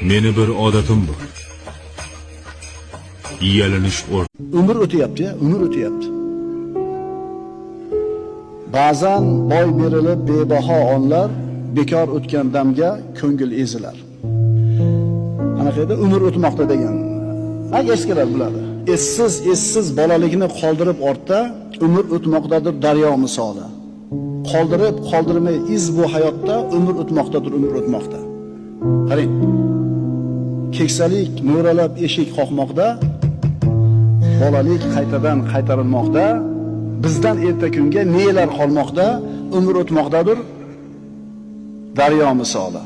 Meni bir odatim bor. Yalinish Umr o'tyapti, ya, umr o'tyapti. Ba'zan boy berilib bebaho onlar, bekor o'tgan damga ko'ngil ezilar. Anaqa edi, umr o'tmoqda degan. Ha, eskilar biladi. Essiz, essiz bolalikni qoldirib ortda, umr o'tmoqdadir daryo misoli. Qoldirib, qoldirmay iz bu hayotda, umr o'tmoqdadir, umr o'tmoqda. Qarang. Keksalik mo'ralab eshik qoqmoqda, bolalik qaytadan qaytarilmoqda, bizdan erta kunga nelar qolmoqda, umr o'tmoqdadir daryo misoli.